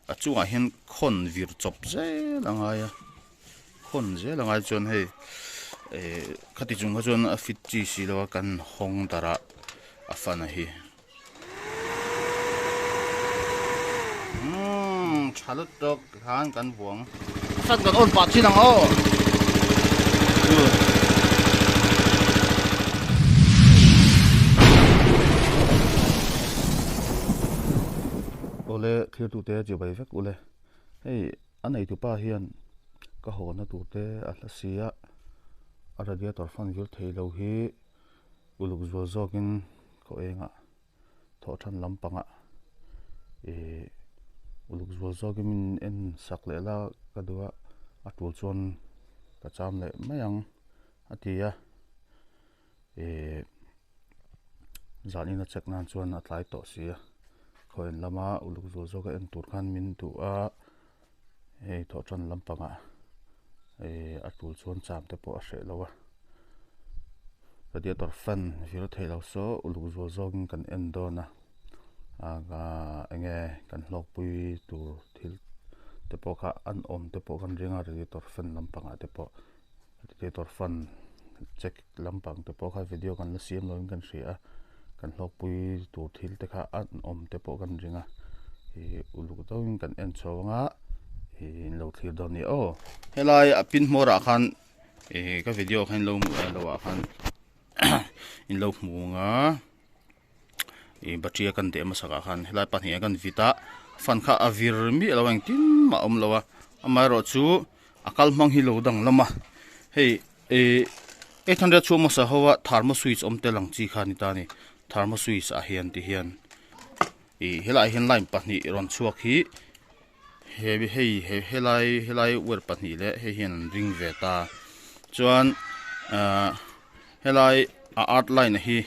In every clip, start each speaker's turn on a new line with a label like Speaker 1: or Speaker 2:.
Speaker 1: A chungah hian khawn vir chawp zel a ngai a khawn zel a ngai chuan hei eh khati chung kha chuan a fit chi si lo a kan hawng darh a a fan a hi. Umm tha lutuk khan kan vuang a fan kan on pah thin ang aw. Awle thlir tute chi bai vek ule hei a neitu pa hian ka haw na tur te a hla si a a radiator fan vir thei lo hi uluk zual zawkin khaw engah thawh than lampangah ihh uluk zual zawkin min en sak leh la ka duh a a tul chuan ka cham leh mai ang a ti a ihh zanin a check nan chuan a tlai tawh si a khaw en lama uluk zual zawka en tur khan min duh a hei thawh tan lampangah ihh a tul chuan cham te pawh a hreh lo a radiator fan vir theih loh saw uluk zual zawkin kan en dawn a enge kan hlawkpui tur thil te pawh kha an awm te pawh kan ring a radiator fan lampangah te pawh. Radiator fan check lampang te pawh kha video kan la siam lovin kan hria a kan hlawkpui tur thil te kha an awm te pawh kan ring a ih uluk deuhin kan en chho anga ih in lo thlir dawn a ni aw. Helai a pin hmawr ah khan ih ka video kha in lo hmuh lo ah khan in lo hmu ang a. Ih battery a kan deh hmasak ah khan helai pahnih ah kan vit a fan kha a vir miah lo a engtin mah a awm lo a amaherawh chu a kal hmang hi lo danglam a hei ih 800 chhuak hmasa ho a thermo switch awm tel ang chi kha a ni ta a ni thermo switch ah hian ti hian ih helaiah hian line pahnih rawn chhuak hi he hei helai helai wire pahnih leh hei hian an ring ve ta chuan ahh helai a art line hi.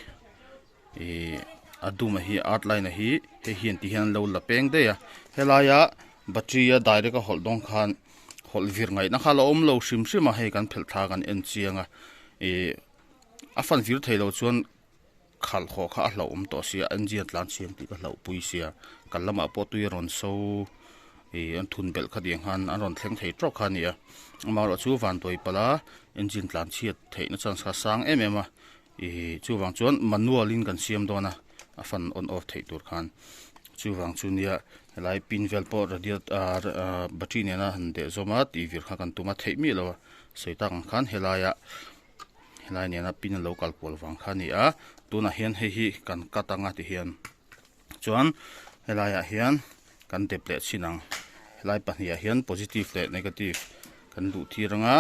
Speaker 1: Ihh a dum a hi art line a hi hei hian ti hian an lo la peng daih a helaia battery a direct a hawlh dawn khan hawlh vir ngaihna kha a la awm lo hrim hrim a hei kan phelh thla kan en chiang a ihh a fan vir thei lo chuan khalh haw kha a hlauh awm tawh sia engine a tlan chhiam tih ka hlauh pui sia kal lamah pawh tui a rawn so ihh an thun belh kha tiang khan an rawn thleng thei tawk kha a ni a amaherawh chu vanduai palh a engine tlan chhiat theihna chance kha a sang em em a. Ih chuvang chuan manual in kan siam dawn a a fan on off theih tur khan chuvang chu nia helai pin vel pawh radiat ah battery nena han deh zawm a tih vir kha kan tum a theih miah lo a sawi tak ang khan helaia helai nena pin a lo kal kual vang kha a ni a tunah hian hei hi kan cut anga ti hian chuan helaiah hian kan dep leh chhin ang helai pahnih ah hian positive leh negative kan luh tir anga.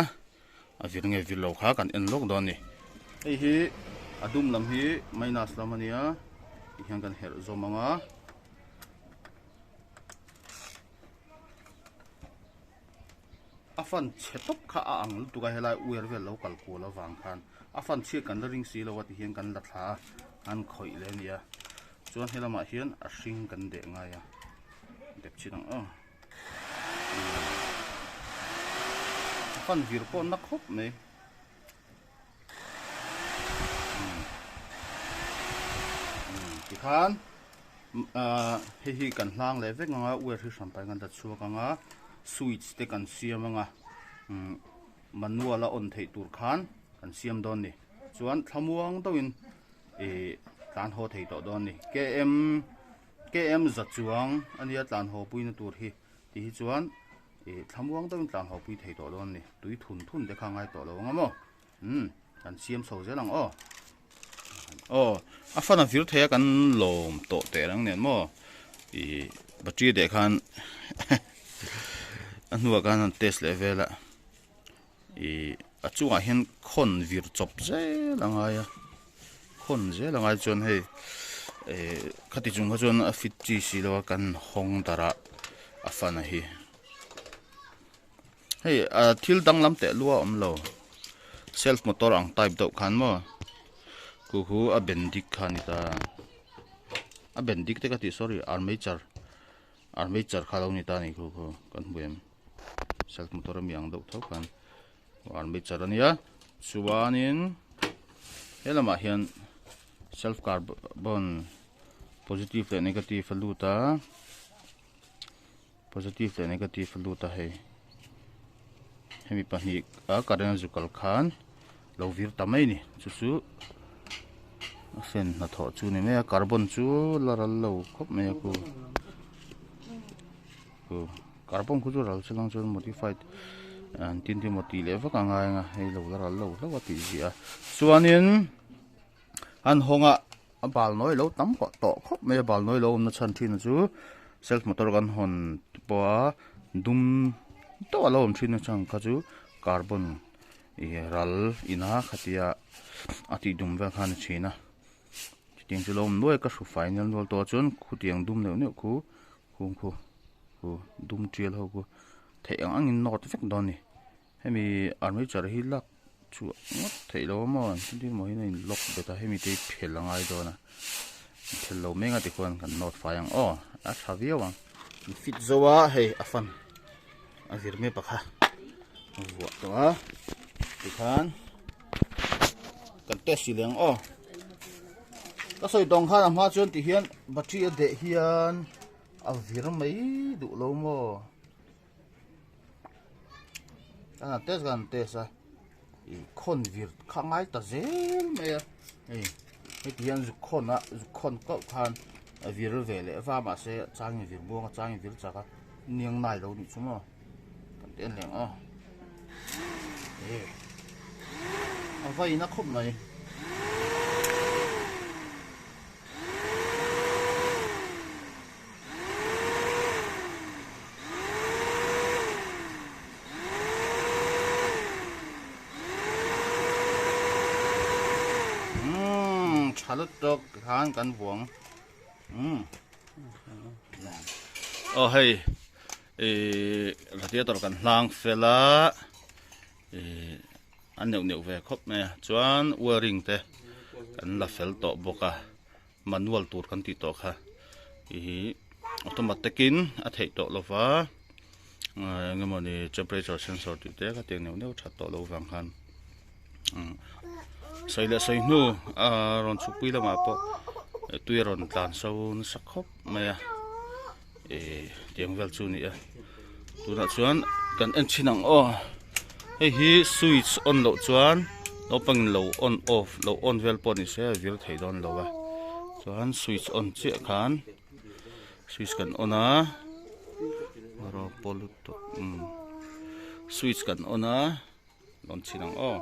Speaker 1: A vir nge vir lo kha kan en lawk dawn a ni. Hei hi a dum lam hi minus lam a nia ti hian kan herh zawm ang a. A fan chhe tawp kha a ang lutuk a helai wire vel lo kal kual avang khan a fan chhiat kan la ring si lo a ti hian kan la thla a an khawih leh a nia chuan helamah hian a hring kan deh ngai a dep chhin ang aw. A fan vir pawh na khawp mai tikhan ahh hei hi kan hlang leh vek ang a wire hi hran pahin kan la chhuak ang a switch te kan siam ang a umm manual a on theih tur khan kan siam dawn a ni chuan thlamuang deuhin ih tlan haw thei tawh dawn a ni km. KM za chuang a nia tlan haw puina tur hi tih hi chuan ih thlamuang deuhin tlan haw pui thei tawh dawn a ni tui thun thun te kha ngai tawh lo ang a maw umm kan siam chho zel ang aw aw a fan a vir thei a kan lawm tawh teh reng nen maw ih battery deh khan a hnuah khan han test leh vel a ih a chungah hian khawn vir chawp zel a ngai a khawn zel a ngai chuan hei eh khati chung kha chuan a fit chi si lo a kan hawng darh a a fan a hi hei a thil danglam teh lua a awm lo self motor ang type deuh khan maw khu khu a ben dik kha a ni ta a ben dik te ka tih sorry armature armature kha a lo ni ta a ni khu khu kan hmu em. Self motor ami ang deuh tho khan armature a nia chuanin he lamah hian self carbon positive leh negative a lut a. Positive leh negative a lut a hei hemi pahnih a current a zu kal khan lo vir ta mai a ni chu chu a fan hnathawh chu a ni mai a carbon chu la ral lo khawp mai a khu khu carbon khu chu ral se lang chuan modified an tin te emaw tih leh vak a ngai ang a hei lo la ral lo hlauh a tih ziah a chuanin an hawng a. A bal nawi lo tam pawh tawh khawp mai a bal nawi lo awmna chhan thin chu self motor kan hawn pawha dum deuh a lo awm thin achang kha chu carbon ih ral ina khatia a tih dum vel khan a ni thin a chutiang chu lo awm nuai a ka hru fai nel nual tawh a chuan khutiang dum neuh neuh khu khung khu khu dum tial ho khu theih ang angin nawt vek dawn a ni. Hemi armature hi lak chhuah ngawt theih lo a maw engtin emaw hian a in lock bet a hemi te hi phel a ngai dawn a phel lo mek a tikhuan kan nawt fai ang aw a tha viau ang in fit zo a hei a fan a vir mai pakha a vuah tawh a tikhan kan test si leh ang aw ka sawi tawng khan a hma chuan ti hian battery a deh hian a vir mai duh lo maw. A test kan test a ih khawn vir kha ngai ta zel mai a hei heti hian zuk khawn a zuk khawn kauh khan a vir ve leh va mahse a changin vir buang a changin vir chak a niang nai lo nih chu maw kan ti en leh ang aw e a va in a khawp mai. Umm tha lutuk khan kan vuang umm aw hei ihh radiator kan hlang fel a ihh a neuh neuh ve khawp mai a chuan wiring te kan la fel tawh bawk a. Manual tur kan tih tawh kha ih automatic in a theih tawh lo va eng emaw ni temperature sensor tih te kha tiang neuh neuh that tawh loh vang khan sawi leh sawi hnu a rawn chhukpui lamah pawh tui a rawn tlan so nasa khawp mai a ih tiang vel chu a ni a tunah chuan kan en chhin ang aw hei hi switch on loh chuan naupang in lo on off lo on vel pawh ni se a vir thei dawn lo a chuan switch on chiah khan switch kan on a rawng pawl lutuk umm switch kan on a. Rawn chhin ang aw.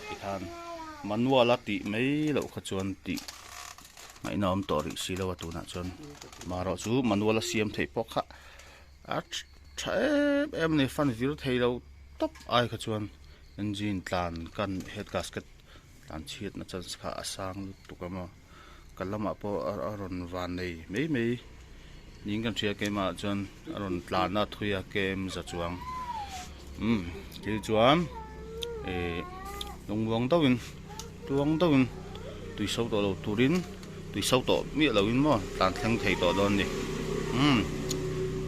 Speaker 1: Tikhan manual a tih mai loh kha chuan tih ngaihna awm tawh rih si lo a tunah chuan marawh chu manual a siam theih pawh kha a tha em em a ni fan vir thei lo tawp ai kha chuan engine tlan kan head gasket tlan chhiatna chance kha a sang lutuk a maw. Ka lamah pawh a rawn van nei mai mai niin kan hria keimah ah chuan a rawn tlan a thui a kem za chuang umm thil chuan ih lungmuang deuhin tluang deuhin tui so tawh lo turin tui so tawh miah loin maw tlan thleng thei tawh dawn a ni umm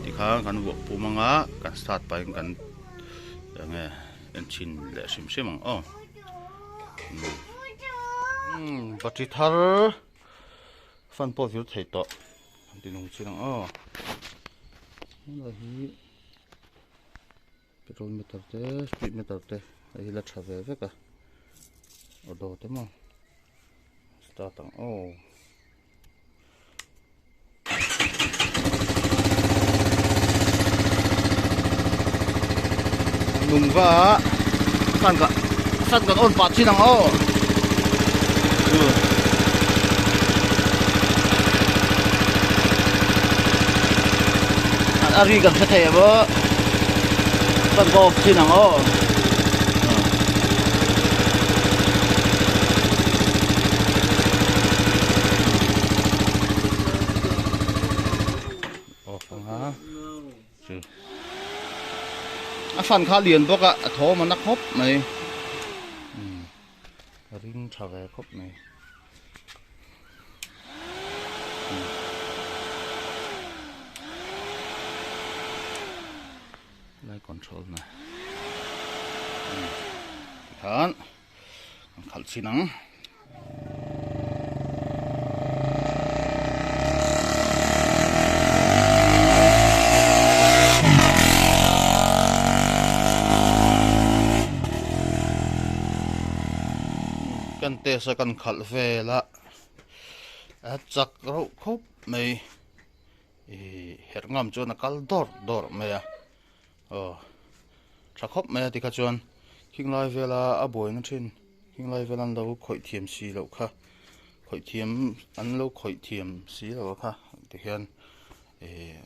Speaker 1: tikhan kan vuah pum anga kan start pahin kan enge en chhin leh hrim hrim ang aw. Umm battery thar fan pawh vir thei tawh an ti nung chin ang aw helai hi petrol meter te speed meter te hei hi la tha ve vek a auto te maw start ang aw. Nung va a fan ka fan kan on pah thin ang aw a ri kan hre thei a maw fan ka off thin ang aw. Off anga chu a fan kha lian bawk a a thawm a na khawp mai umm a ring tha ve khawp mai lai control na tikhan an khalh chin ang. Hian test a kan khalh vel a, a chak reuh khawp mai. Ih herh ngam chuan a kal dawrh dawrh mai a, aw tha khawp mai a tikha chuan khing lai vela a buaina thin khing lai vela an lo khawih thiam si loh kha khawih thiam an lo khawih thiam si loh a kha tikhian ih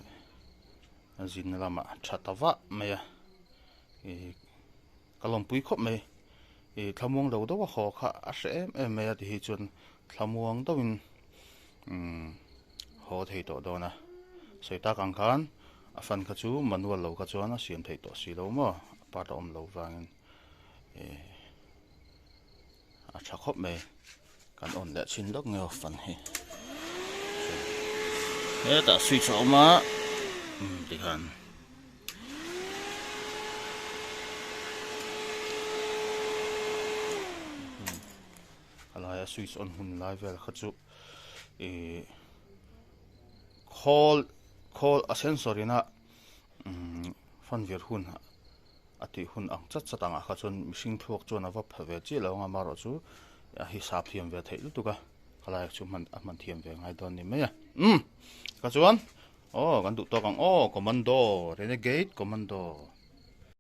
Speaker 1: a zinna lamah tha ta vah mai a ih ka lawmpui khawp mai ih thlamuang lo deuh a haw kha a hre em em mai a ti hi chuan thlamuang deuhin umm haw thei tawh dawn a sawi tak ang khan a fan kha chu manual lo kha chuan a siam theih tawh si lo maw a part a awm lo vangin ih a tha khawp mai kan on leh chhin lawk nge aw fan hi hetah switch a awm a umm tikhan. A laia switch on hun lai vel kha chu ihh khawl khawl a sensor ina umm fan vir hun a tih hun ang chat chat angah kha chuan mihring thluak chuan a va pha ve chiah lo ang a amaherawh chu a hisap thiam ve theih lutuk a khalai chu hman a hman thiam ve ngai dawn ni mai a umm ka chuan aw kan duh tawk ang aw commando renegade commando.